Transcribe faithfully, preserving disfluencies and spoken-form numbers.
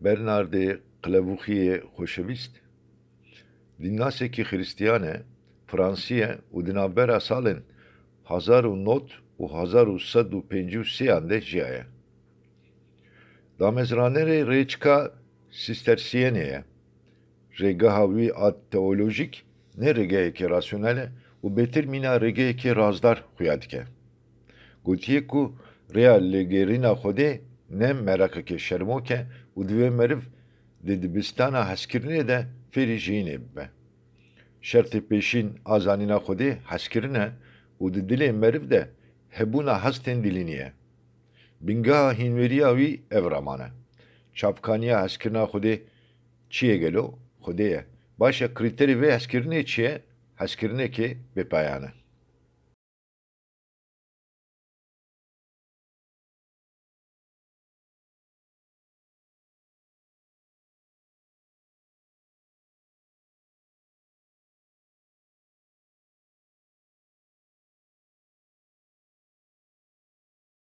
Bernardê Qilevûxiyê xoşewîst, dînnasekî xiristiyan e, fransî ye û di navbera salên hezar û nod û hezar û sed û pêncî û sêyan de jiyaye. Damezranerê rêçika Sistersiyenê ye. Rêgeha wî a teolojîk ne rêgehekî rasyonel e û bêtir mîna rêgehekî razdar xuya dike. Gotiye ku rêya lêgerîna Xwedê ne meraqekê şermok e û divê meriv di dibistana hezkirinê de fêrî jiyînê bibe. Şertê pêşîn a zanîna Xwedê hezkirin e û di dilê meriv de hebûna hestên dilînî ye. Bingeha hînweriya wî ev raman e. Çavkaniya hezkirina Xwedê çi ye gelo? Xwedê ye. Baş e, krîterê vê hezkirinê çi ye? Hezkirinekê bêpayan e.